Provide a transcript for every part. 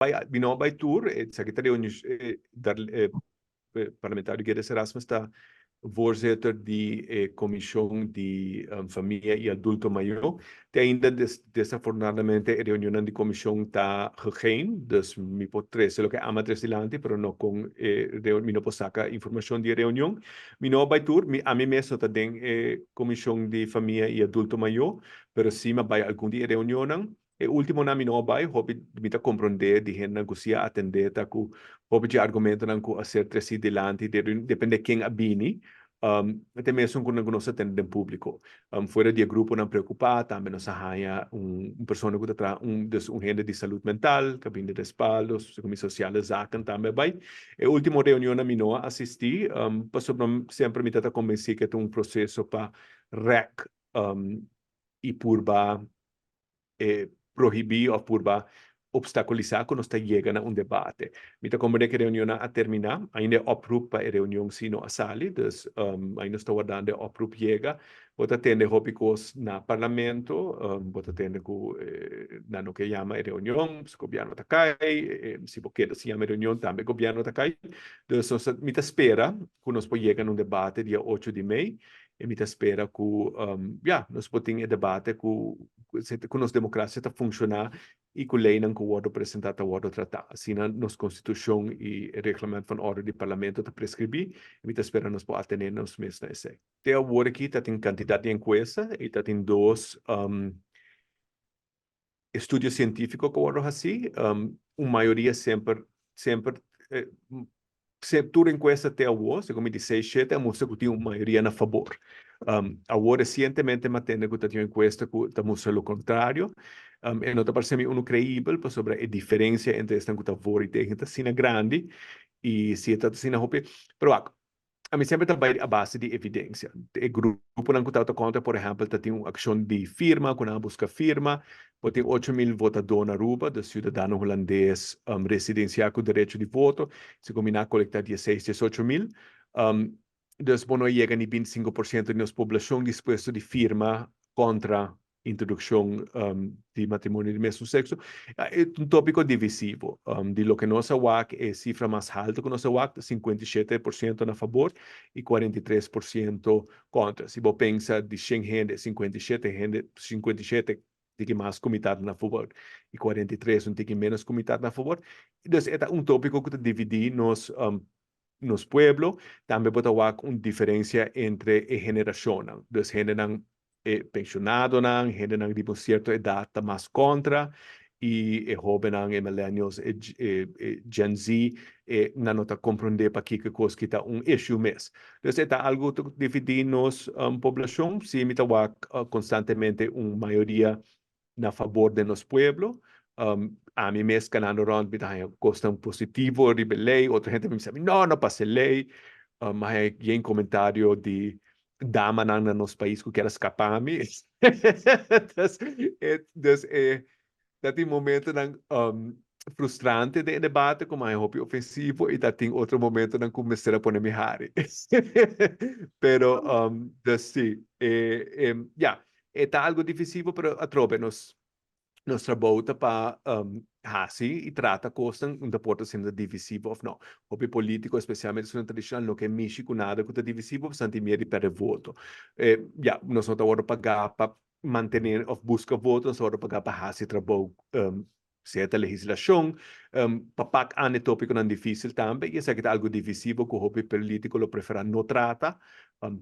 Bai, mi no a bai tur, e secretario parlamentario Gerrit Erasmus ta voorzitter di e comision di famia y adulto mayor. Te ainda, desafortunadamente, e reunionnan di comision ta geheim, dus mi por trece loke ami a trece dilanti, pero no con mi no por saca informacion di e reunion. Mi no a bai tur, ami mes no ta den e comision di famia y adulto mayor, pero si mi a bai algun di e reunionnan. E ultimonan mi no a bai. Hopi mi ta comprende di hendenan cu si a atende ta cu hopi dje argumentonan cu a ser treci dilanti de depende ken a bini, ta e mesun cu nos a tende den publico. Fuera di e gruponan preocupa, tambe nos a haya un persona cu ta traha, dus un hende di salud mental cu a bini di Respaldo, segun mi Sociale Zaken tambe a bai. E ultimo reunionnan mi no a asisti, pasobra semper mi ta ta convenci cu e ta un proceso pa rek y purba e prohibí òf purba opstakulisá ku nos ta yega na un debate. Mi ta komprendé ku e reunionnan a terminá, ainda e oproep pa e reunion sí no a sali, dus ainda nos ta wardando e oproep yega. Bo ta tende hopi kos na parlamento, bo ta tende ku nan no ke yama e reunion, si gobièrnu ta kai, si bo keda sin yama e reunion tambe gobièrnu ta kai. Dus nos ta, mi ta spera ku nos por yega na un debate dia 8 di mei, i mi ta spera ku, ya, nos por tin e debate ku nos demokrasia ta funshoná i ku leinan ku wòrdu presentá ta wòrdu tratá. Asina nos konstitushon i e reglement van orde di parlamento ta preskribí, i mi ta spera nos por atené nos mes na esei. Te awor aki ta tin kantidat di enkuesta i ta tin dos estudio sientífiko ku wòrdu hasí. Un mayoria semper, semper, tur enkuesta te awor, segun mi di seis, shete, a mustra ku tin un mayoria na fabor. Awor resientemente mi a tende ku ta tin un enkuesta ku ta mustra lo kontrario. E no ta parse mi unu kreibel pasobra e diferensia entre esnan ku ta voor i tegen ta asina grandi i si e ta asina hopi. Pero wak, ami semper ta bai a base di evidensia. E gruponan ku tabata kontra, por ehèmpel, ta tin un akshon di firma ku nan a buska firma. Bo tin 8000 votadó na Aruba, dus siudadano hulandes residensiá ku derecho di voto. Segun mi nan a kolektá 16, 18 mil. Dus bo no a yega ni 25% di nos poblashon dispuesto di firma kontra introdukshon di matrimonio di mesun sekso. E ta un tópiko divisivo. Di loke nos a wak, e sifra mas haltu ku nos a wak ta 57% na fabor i 43% kontra. Si bo pensa di 100 hende, 57 hende, 57 tiki mas ku mitat na fabor i 43 un tiki ménos ku mitat na fabor. Dus e ta un tópiko ku ta dividí nos pueblo. Tambe bo ta wak un diferensia entre e generashonnan. Dus hendenan, e penshonadonan, hendenan riba un sierto edat ta mas kontra i e hóbennan, e millennials, e Gen Z, e nan no ta komprondé pakiko e kos ki ta un issue mes. Dus e ta algu ta dividí nos poblashon. Sí, mi ta wak konstantemente un mayoria na fabor den nos pueblo. Ami mes kanando rònt mi ta haña kosnan positivo riba e lei, otro hende ta bisa mi, "No, no pasa e lei." Mi haña yen komentario di damanan na nos pais ku kier a skapa mi. Dus e ta tin momentonan frustrante den e debate ku mi haña hopi ofensivo i ta tin otro momentonan ku mester a pone mi hari. Pero dus si, ya, e ta algo divisivo, pero atrobe nos trabou ta pa hasi i trata kosnan un ta por ta siendo divisivo òf no. Hopi polítiko, espesialmente esunnan tradishonal, no ke mishi ku nada ku ta divisivo pasobra nan tin miedu di pèrdè voto. Ya, nos no ta wòrdu pagá pa mantené òf buska voto, nos ta wòrdu pagá pa hasi trabou, sea ta legislashon, pa pak an e tópikonan difísil tambe, i esaki ta algu divisivo ku hopi polítiko lo preferá no trata.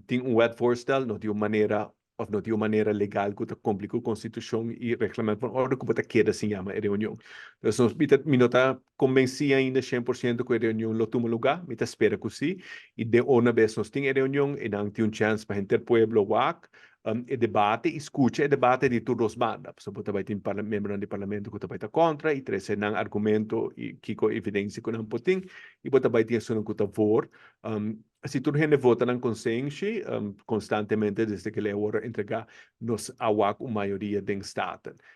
Tin un wetvoorsstel, no tin un manera òf no tin un manera legal ku ta kumpli ku konstitushon i reglamento van orde ku bo ta keda sin yama e reunion. Dus nos, mi ta, mi no ta konbensí ainda 100% ku e reunion lo tuma lugá, mi ta spera ku sí, i den una bes nos tin e reunion, e nan tin un chèns pa henter pueblo wak e debate i skucha e debate di tur dos banda, pasobra bo ta bai tin miembronan di parlamento ku ta bai ta kontra i trese nan argumento i kiko evidensia ku nan por tin, i bo ta bai tin esunnan ku ta voor. Si tur hende vota nan konsenshi, konstantemente desde ku e lei a wòrdu entregá, nos a wak un mayoria den Staten.